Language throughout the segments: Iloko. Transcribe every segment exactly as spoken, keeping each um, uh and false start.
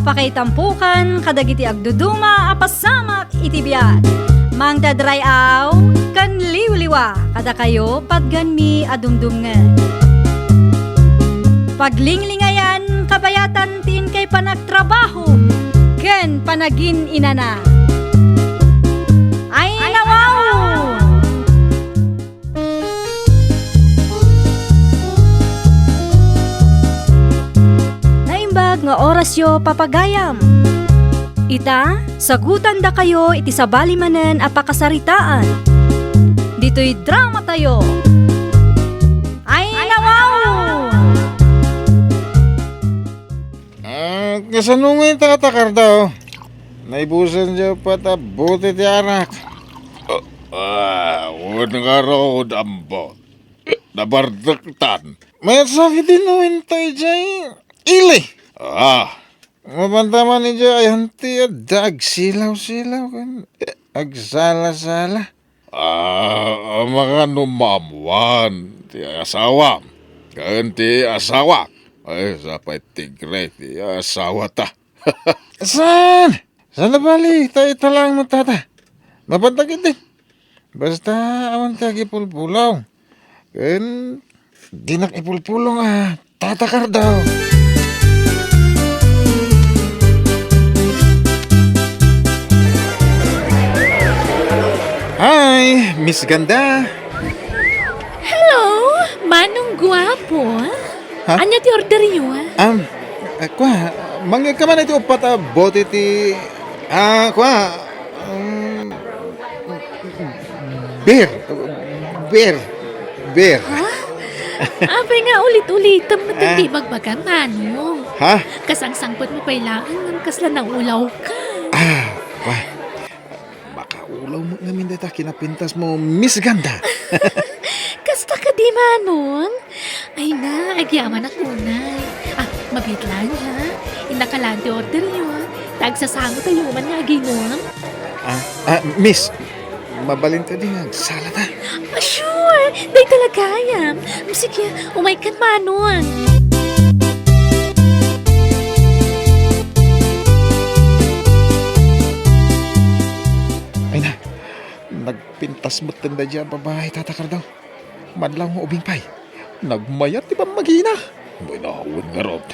Pakaitampokan kadagiti agduduma a pasamak iti biag. Mangted ray-aw ken liwliwa kadakayo patganmi a dumdumngeg. Paglinglingayan kabayatan ti inkay panagtrabaho ken panagin-inana. Ay, nawaw! Naimbag nga orasyo, papagayam. Ita, sagutandakayo iti sabali manen a pakasaritaan. Ditoy dramatayo. Ay, nawaw! Ah, kasano nga ita, Tata Kardaw? Naibusan diay uppat a bote ti arak. Ah, wen ngarud, Ambot. Nabardektan. Mayat sa ket inuminta idiay ili. Ah, mapanta man idiay ayanti a agsilaw-silaw ken agsala-sala. Ah, makaano maammuan ti asawam ken ti asawak? Ay, sapay tigre ti asawata. Saan? Saan a bali? Ta ita laeng met, Tata. Mapanta ketdi. Basta awan ti agipulpulong. Ken dinak ipulpulong a, Tata Kardaw. Hi, Miss Ganda. Hello, Manong Guapo. Ha? Ania ti orderyo, ah? Um, ah, kua, mangngegka man iti uppat a bote ti, ah, kua, um, beer. Beer. Beer. Ha? Apay nga ulit-ulitem met ti Ah. ibagbagam, Manong. Ha? Kasangsangpetmo pay laeng ngem kasla naulawka. Ah, kua. Makaulaw met ngamin dayta kinapintasmo, Miss Ganda. Kasta kadi, Manong? Ay na, agyamanak unay. Ah, mabiit laeng, ha? Innaka laeng ti orderyo, ha? Ta agsasangotayo man nga aginom. Ah, ah, Miss, mabalin kadi nga agsalata? Ah, sure! Dayta la gayam. Sige, umaykan, Manong. Ay na, nagpintas metten daydiay a babai, Tata Kardaw. Madlaw nga ubing pay, nagmayat ti pammagina. Wen ngarud.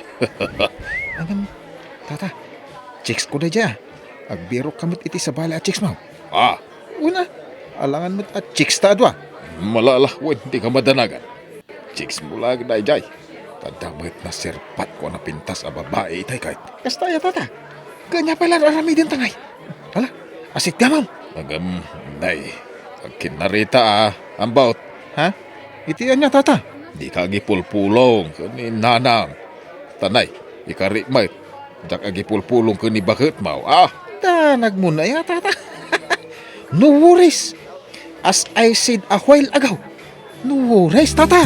Ngem, Tata, chicks ko daydiay, ah. Agbirokka met iti sabali a chicks mo. Ah. Wen a, alangan met a chicks ta a dua. Malala, wen, dika madanagan. Chicks mo laeng daydiay. Adda met naserpatko a napintas a babai itay ket. Kasta aya, Tata? Ken ania pay la ar-aramidenta ngay? Ala, asit gamam. Agam, nay, agkinnarita a, Ambot. Ha? Iti ania, Tata? Dika agipulpulong ken ni nanang. Ta nay, ikari met. Diak agipulpulong ken ni baketmo. Ah! Danagmon aya, Tata? No worries. As I said a while ago, no worries, Tata.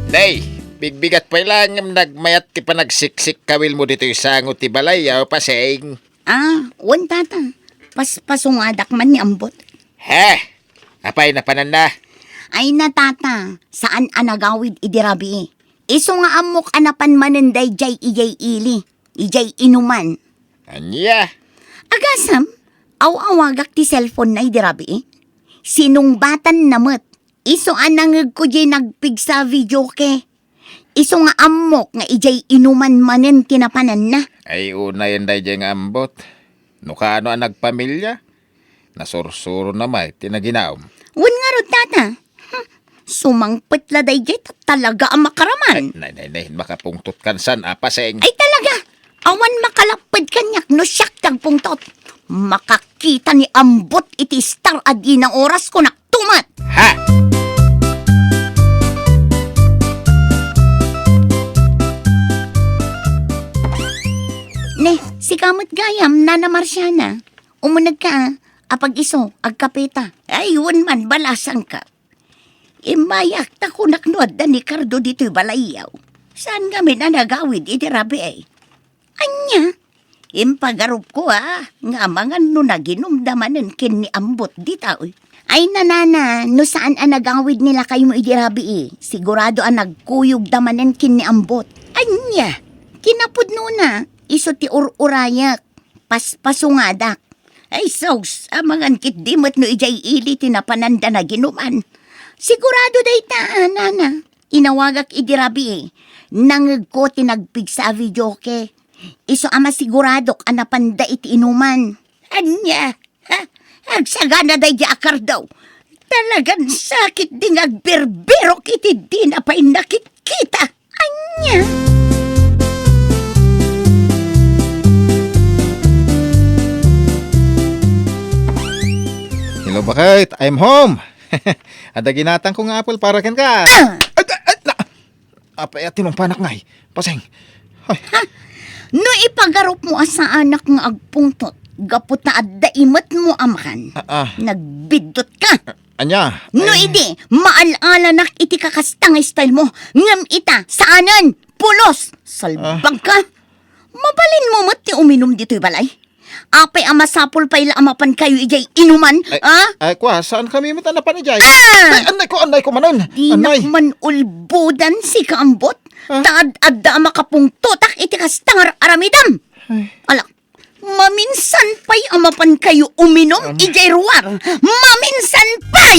Nay, bigbigat pay laeng ngem nagmayat ti panagsiksikkawilmo ditoy sango ti balay, a, Paseng. Ah, wen, Tata. Paspasungadak man ni Ambot. He! Apay napananna? Ay na, Tata, saan a nagawid idi rabii. Isu nga ammok a napan manen daydiay idiay ili, idiay inuman. Ania? Agasem, aw-awagak ti cellphone-na idi rabii. Sinungbatanna met. Isu a nangngegko diay nagpigsa videoke. Isu nga ammok nga idiay inuman manen ti napananna. Ay, unayen daydiay nga Ambot. No kaano a nagpamilia, nasursurona met ti naginaum. Wen ngarud, Tata. Hmm, sumangpet la daydiay ta talaga a makaraman. Ay, nay, nay, nay, makapungtotkan san a, Paseng. Ay, talaga. Awan makalapped kaniak no siak ti agpungtot. Makakita ni Ambot iti star a dina orasko, naktumet. Ha? Ne, sika met gayam, Nana Marciana. Umunegka, a. Apag-isu, agkapeta. Ay, wen man, balasangka. Immayak ta kunak no adda ni Cardo ditoy balayyo. Saan ngamin a nagawid iti rabii? Ania? Impagarupko, a, nga amangan no naginumda manen ken ni Ambot dita, uy. Ay, nanana, no saan a nagawid ni lakaymo idi rabii, sigurado a nagkuyogda manen ken ni Ambot. Ania? Kinapudnona, isu ti ur-urayak. Paspasungadak. Ay, sus, amangan ketdi met no idiay ili ti napananda naginuman. Sigurado dayta, a, nana. Inawagak idi rabii. Nangegko ti nagpigsa a videoke. Isu a masiguradok a napanda iti inuman. Ania? Ha? Agsagana daydi a kardaw. Talagan sakit di nga agbirbirok iti dina pay nakitkita. Ania? Hello, bakit? I'm home. Adda ginatangko nga apple para kenka. Ah! Ay, ay, ay, na-, apay a tinumpanak ngay? Paseng. Ay. Ha? No ipagarupmo a saanak nga agpungtot, gapu ta adda imetmo a makan, Ah, ah. nagbiddut ka. Ania? No Ay. idi, maal-alanak iti kakasta nga style mo. Ngem ita, saanen, pulos, salbag Ah. ka. Mabalinmo met ti uminum ditoy balay. Apay a masapul pay la a mapankayo idiay inuman, Ay, ah? ay, kwa, saan kami met a napan idiay? Ah! Ay, annay ko, annay ko manen. Dinak Annay. man ulbudan sika Ambot. Ah? Ta ad-adda a makapungtotak iti kasta nga ar-aramidam. Ay. Ala, maminsan pay a mapankayo uminum Am- idiay ruar. Maminsan pay!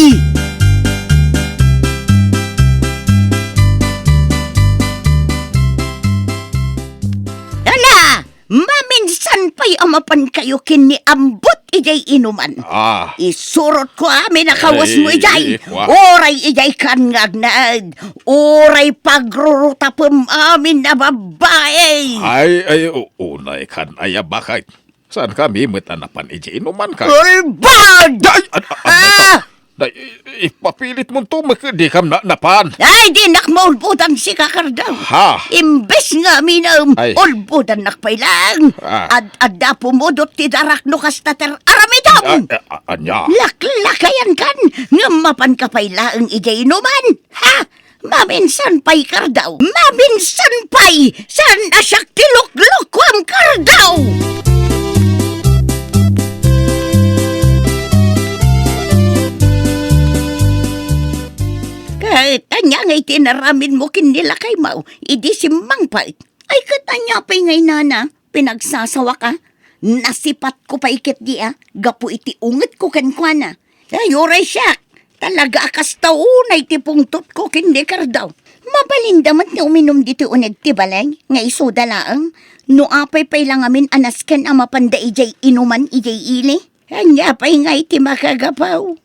Ala, maminsan pay a mapankayo ken ni Ambot idiay inuman. Ah. Isurotko amin a kawesmo Ay, idiay. kwa. Uray idiay kan nga agnaed. Uray pagrurutapem amin a babbai. Ay, ay, u-, unay kan aya bakit? Saan kami met a napan idiay inuman ka? Ulbod! Ay, an-, an-, Ah! Day, i-, ipapilit mo to, mak-, di kam na-, napan. Ay, dinak maulbodan sika, Kardaw. Ha? Imbes nga amin, um, Ay. ulbodannak pay lang. Ah. Ad-, adda pumudot ti darak no kasta ti ar-aramidam. Ah, ah, ah, anya? Laklakayan kan, nga mapan ka pay laeng idiay inuman. Ha? Maminsan pay, Kardaw. Maminsan pay. Saan a siak ti luklukuam, Kardaw? Ket ania ngay ti inaramidmo ken ni lakaymo idi simmangpet? Ay, ket ania pay ngay, nana? Pinagsasawak a, nasipatko pay ketdi a, gapu iti ungetko kenkuana. Ay, uray siak, talaga a kasta unay ti pungtotko ken ni Kardaw. Mabalinda met nga uminum ditoy uneg ti balay, nga isuda laeng, no apay pay la ngamin a nasken a mapanda idiay inuman idiay ili. Ania pay ngay ti makagapu?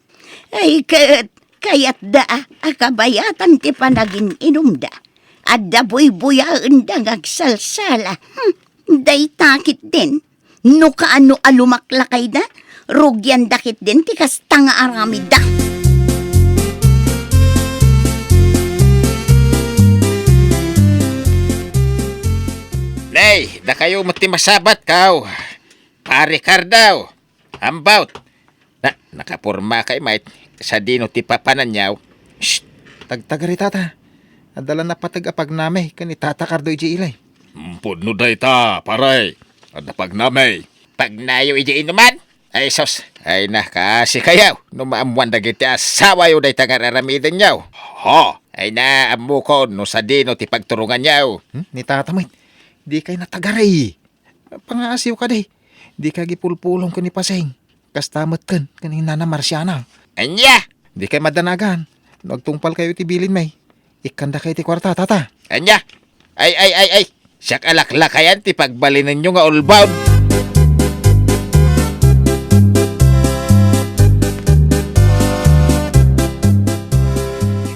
Ay, ket kayatda a, a kabayatan ti panagin-inumda. Adda buybuyaenda nga agsalsala. Hmm, dayta ketdin. No kaano a lumaklakayda, rugianda ketdin ti kasta nga aramidda. Nay, dakayo met ti masabat, kaw. Pare Kardaw. Ambot. Na, nakapurmakay met. Sadino ti papananyo? Shh! Tagtagari, tata. Adda la napateg a pagnamay ken ni Tata Kardo idiay ili. Pudno dayta, pare. Adda pagnamay. Pagnayo idiay inuman? Ay, sus. Ay na, kasikayo. No maammoan dagiti asawayo dayta nga ar-aramidenyo. Ha? Ay na, ammokon no sadino ti pagturonganyo. Hmm? Ni Tata met. Dikay natagari. Pangaasiw kadi. Dikay agipulpulong ken ni Paseng. Kasta met ken, ken ni Nana Marciana. Ania? Dikay madanagan. No agtungpalkayo iti bilinmi, ikkandakayo ti kuarta, tata. Ania? Ay, ay, ay, ay. Siak a laklakayan ti pagbalinenyo nga ulbod.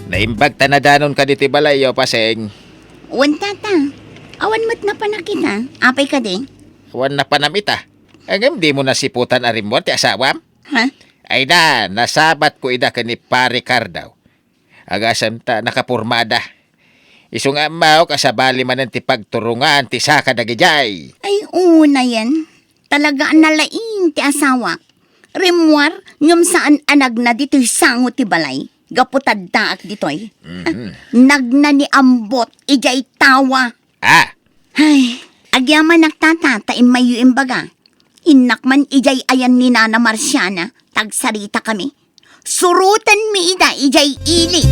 Naimbag ta nadanonka ditoy balayyo, Paseng. Wen, tata. Awan met napanak ita. Apay kadi? Awan napanam ita. Ngem dimo nasiputan a rimmuar ti asawam? Ha? Ay na, nasabatko ida ken ni Pare Kardaw. Agasem ta nakapurmada. Isu nga ammok a sabali manen ti pagturongan ti saka dagidiay. Ay, unayen. Talaga a nalaing ti asawa. Rimmuar, ngem saan a nagna ditoy sango ti balay. Gapu ta addaak ditoy. Mhm. Nagna ni Ambot idiay tawa. Ah! Ay, agyamanak, tata, ta immayyo imbaga. Innak man idiay ayan ni Nana Marciana, tagsarita kami. Surotenmi ida idiay ili.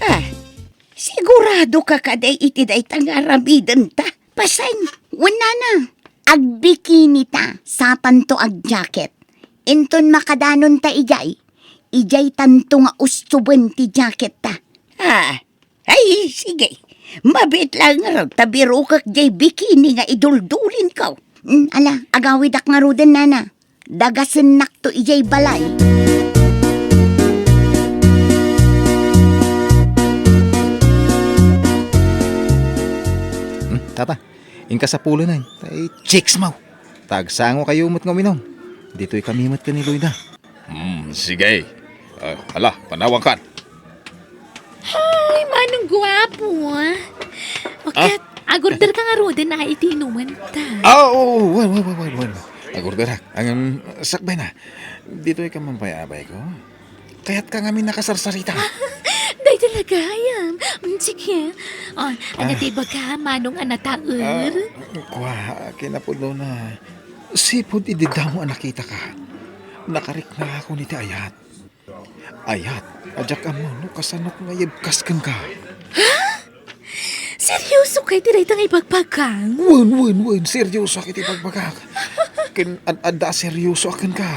Ah, sigurado ka kadi iti dayta nga aramidenta? Paseng, wen nana. Agbikinita, satanto agjacket. Inton makadanonta idiay, idiaytanto nga ustoben ti jacketta. Ah, ay, sige. Mabiit laeng ngarud ta birokek diay bikini nga iduldulinko. Mm, ala, agawidak ngaruden, nana. Dagasennakto idiay balay. Hmm, tata, inka sapulenen. Tay chicks mo. Tagsango kayo met nga uminom. Ditoy kami met ken ni Loida. Hmm, sige. Ah, ala, panawankan. Ay, Manong Guapo, ah. O ket, agorder ka ngaruden iti inumenta. Ah, oo, wen, wen, wen, wen, wen. Agorderak. Ang, sakbay na. Ditoy ka man pay, abay ko. Kayatka ngamin a kasarsarita. Dayta la gayam. Mm, sige. O, ania ti ibaga, Manong a nataer? Ah, kua, kinapudnona. Sipud idi damo a nakitaka, nakariknakon iti ayat. Ayat a diak ammo no kasanok nga yebkas kenka. Ha? Serioso ka iti dayta nga ibagbagam? Wen, wen, wen, seriosoak iti ibagbagak. Ken ad-adda a seriosoak kenka.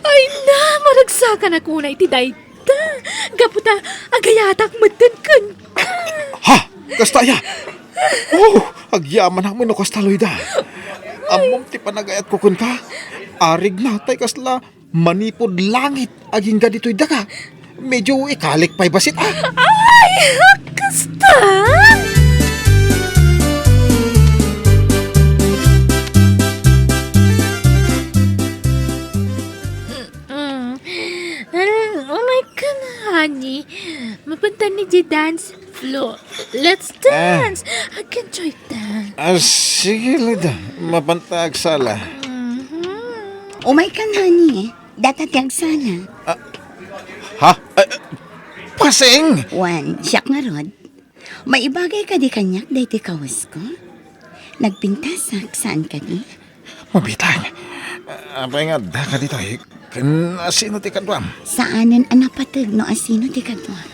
Ay na, maragsakanak unay iti dayta. Gapu ta agayatak metten kenka. Ha? Kasta aya? Oh, agyamanak met no kasta, Loida. Ammom ti panagayatko kenka. Arigna tay kasla manipud langit agingga ditoy daga. Medyo ikalik pay bassit, ah. Ay, kasta? Mm. Mm, oh my God, honey. Mapanta ni di dance floor. Let's dance. I can join dance. Ah, sige, Loida. Mapanta agsala. Mhm. Umay kan, honey. Data ti agsala. Ah, ha? Ah, paseng! Wen, siak ngarud. Maibagay kadi kaniak daytoy kawesko? Nagpintasak, saan kadi? Mabitang. Apay nga adda ka ditoy? Ken asino ti kaduam? Saanen a napateg no asino ti kaduam.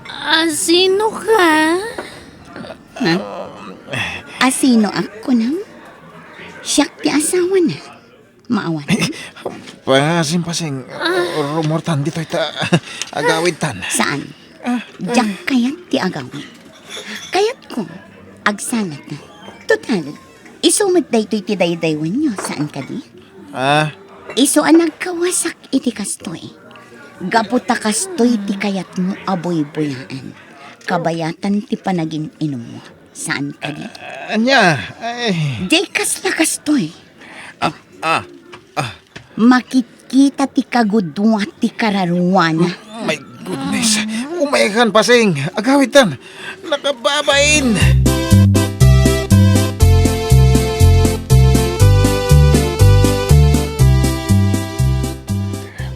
Asino ka? Ha? Asino ak kunam? Siak ti asawana. Maawan. Pangasim, paseng, rumortan ditoy ta agawidtan. Saan? Ah. Diak kayat ti agawid. Kayatko, agsalata. Total, isu met daytoy ti daydaywenyo, saan kadi? Ah. Isu a nagkawasak iti kastoy. Gapu ta kastoy ti kayatmo a buybuyaen. Kabayatan ti panagin-inummo, saan kadi? Ah, ania? Ay. Di kasla kastoy. Ah, ah, ah. Makitkita ti kagudua ti kararuana. My goodness. Umaykan, paseng. Agawidtan. Nakababain.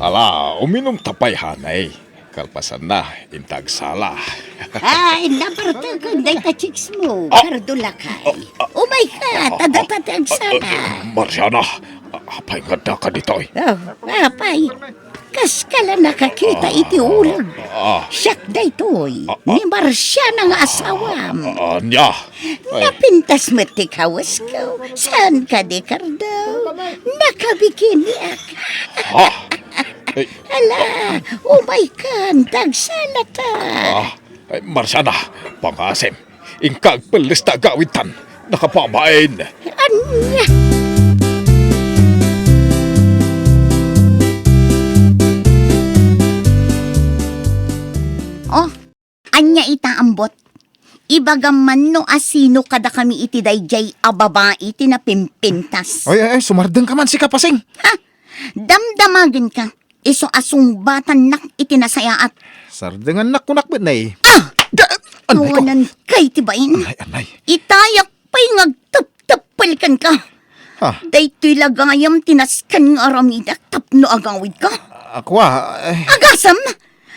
Ala, uminumta pay, hanay. Kalpasanna, inta agsala. Ay, nabarteken dayta chicks mo, ah, Cardo lakay. Ah, ah, umayka, ah, ta data ti agsala. Ah, Marciana, apay nga adda ka ditoy? Oh, apay, kas ka la nakakita iti uleg. Ah. Siak daytoy, ah, ah, ni Marciana nga asawam. Ah, ania? Ay. Napintas met ti kawesko. Saan kadi, Cardo? Nakabikiniak. Ha? Ay. Ala, umaykan, ta agsalata. Ah, ay, Marciana, pangasim. Inka agpelles ta agawidtan. Nakababain. Ania? Oh, ania ita, ambot? Ibagam man no asino kadakami iti daydiay a babai ti napimpintas. Ay, ay, ay, sumardengka man sika, Pasing. Ha? Damdamagenka, isu a sungbatannak iti nasayaat. Sardengannak kunak met nay. Ah! Da-, anay ko. Awanan kay ti bain. Anay, anay. Itayak pay nga agtepteppel kenka. Ha? Daytoy la gayam ti nasken nga aramidak tapno agawidka. Ako, ah, eh. Agasem!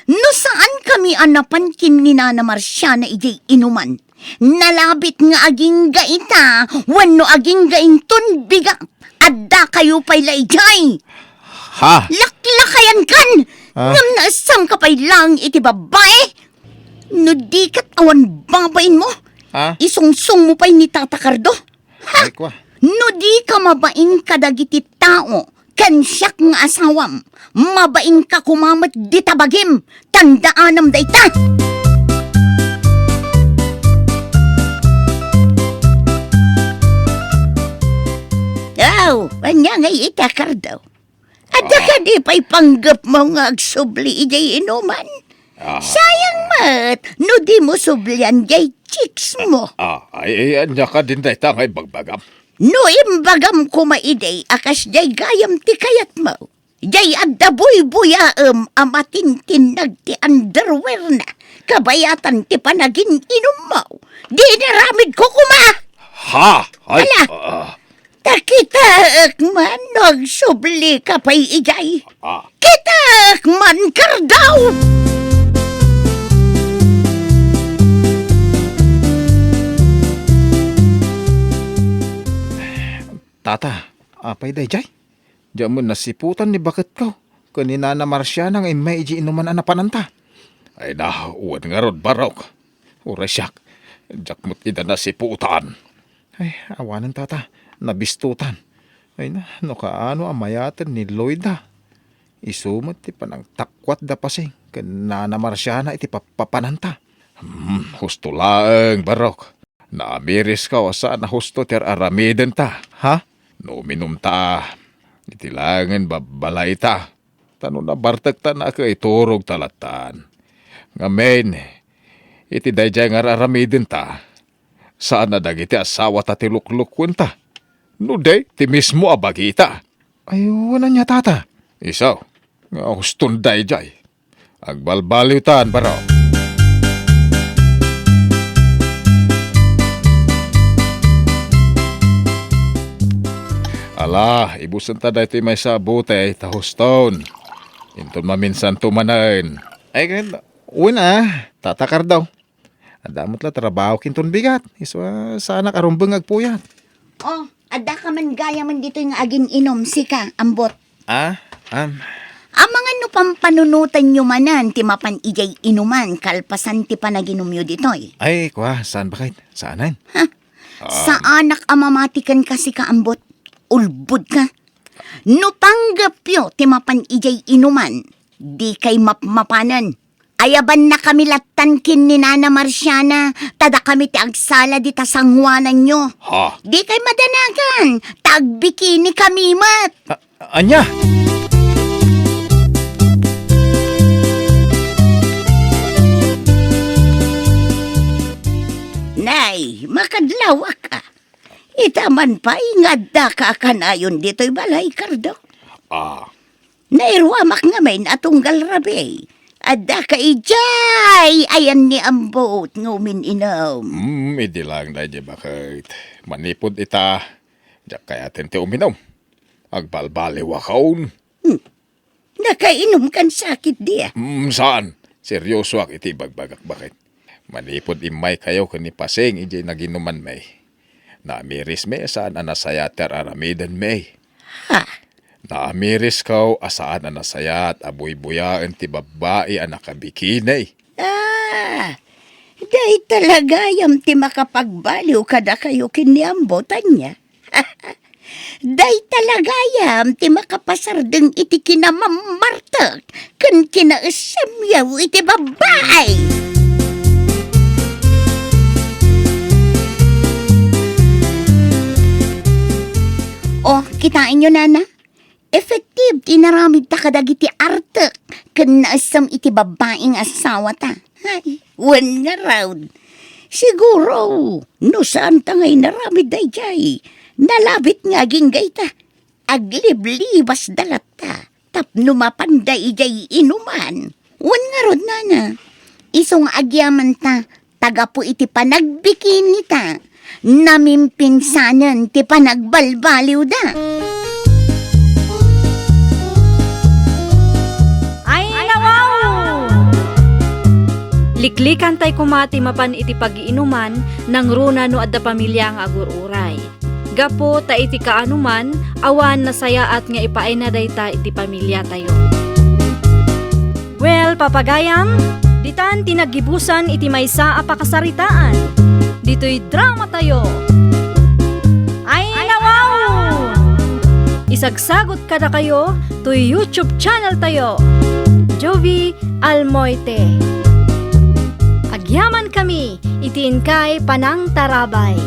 No saankami a napan ken ni Nana Marciana idiay inuman, Nalabit nga agingga ita, wenno agingga inton bigat, addakayo pay la idiay. Ha? Laklakayankan! Ah? Ngem naessanka pay laeng iti babbai? No di ket awan babainmo, Ha? isungsongmo pay ni Tata Cardo. Ha? Ay, kwa. No di ka mabain kadagiti tao ken siak nga asawam, mabainka koma met dita bagim, tandaanam dayta. Aw, ania ngay ita, Cardo? Adda Ah. kadi pay panggepmo nga agsubli idiay inuman? Ah. Sayang met no dimo sublian diay chicks mo. Ah, ay, ay, ania kadin dayta nga ibagbagam? No imbagam koma idi a kasdiay gayam ti kayatmo, diay adda buybuyaem a matintinnag ti underwear na, kabayatan ti panagin-inummo, di inaramidko koma. Ha? Ay, Ala! ah. Ta kitaek man no agsubli ka pay idiay. Ah. Kitaek man, Cardo! Tata, apay daydiay? Diak met nasiputan ni baketko ken ni Nana Marciana nga immay idiay inuman a napananta. Ay na, wen ngarud, Barok. Uray siak, diak met ida nasiputan. Ay, awanen, Tata, nabistutan. Ay na, no kaano a mayaten ni Loida. Isu met ti panangtakkuatda pasing ken Nana Marciana iti papapananta. Hmm, husto laeng, Barok. Naamiriskaw a saan a husto ti ar-aramidenta, ha? No uminumta, iti laengen babbalayta. Ta no nabartekta, nakaiturogta lattan. Ngamin, iti daydiay nga ar-aramidenta, saan a dagiti asawata ti luklukuenta. No di, ti mismo a bagita. Ay, wen ania, Tata? Isu, nga huston daydiay. Agbalbaliwtan, Barok. Ala, ibusenta daytoy maysa a bote ta huston. Inton maminsanto manen. Ay, ken, wen a, Tata Cardo. Adda met la trabahok inton bigat. Isu a saanak a rumbeng nga agpuyat. Oh, adda ka man gayamen ditoy nga agin-inum, sika, Ambot. Ah, am. Amangan no pampanunotanyo manen ti mapan idiay inuman kalpasan ti panaginumyo ditoy. Ay, kwa, saan, baket? Saanen? Ha? Am. Saanak a mamati kenka, sika, Ambot. Ulbodka. No panggepyo ti mapan idiay inuman, dikay mapmapanen. Ayabannakami lattan ken ni Nana Marciana, ta dakami ti agsala dita sangoananyo. Ha? Dikay madanagan, ta agbikinikami met. A-, ania? Nay, makadlawak a. Ita man pay nga addaka a kanayon ditoy balay, Cardo. Ah. Nairuamak ngamin a tunggal rabii. Addaka idiay ayan ni Ambot nga umin-inum. Hmm, idi laeng daydiay, baket. Manipud ita, diak kayaten ti uminum. Agbalbaliwakon. Hmm. Nakainumkan sakit, dia? Hmm, saan. Seriosoak iti ibagbagak, baket. Manipud immaykayo ken ni Pasing idiay naginumanmi, naamirismi a saan a nasayaat ti ar-aramidenmi. Ha? Naamirisko a saan a nasayaat a buybuyaen ti babbai a nakabikini. Ah, dayta la gayam ti makapagbaliw kadakayo ken ni Ambot, ania? Dayta la gayam ti makapasardeng iti kinamammartek ken kinaesemyo iti babbai. O, kitaenyo, nana? Effective ti inaramidta kadagiti artek ken naesem iti babbai nga asawata. Ay, wen ngarud. Siguro, no saanta nga inaramid daydiay, nalabit nga agingga ita. Agliblibasda latta tapno mapanda idiay inuman. Wen ngarud, nana, isu nga agyamanta, ta gapu iti panagbikinita, namimpinsanen ti panagbalbaliwda. Ay, nawaw! Iklikantay koma ti mapan iti pagiinuman nangruna no adda pamilia nga agur-uray. Gapu ta iti kaano man, awan nasayaat nga ipaayna dayta iti pamiliatayo. Well, papagayam, ditan ti naggibusan iti maysa a pakasaritaan. Ditoy dramatayo. Ay, nawaw! Isagsagot kadakayo toy YouTube channel tayo, Jovie Almoite. Agyaman kami iti inkay panangtarabay.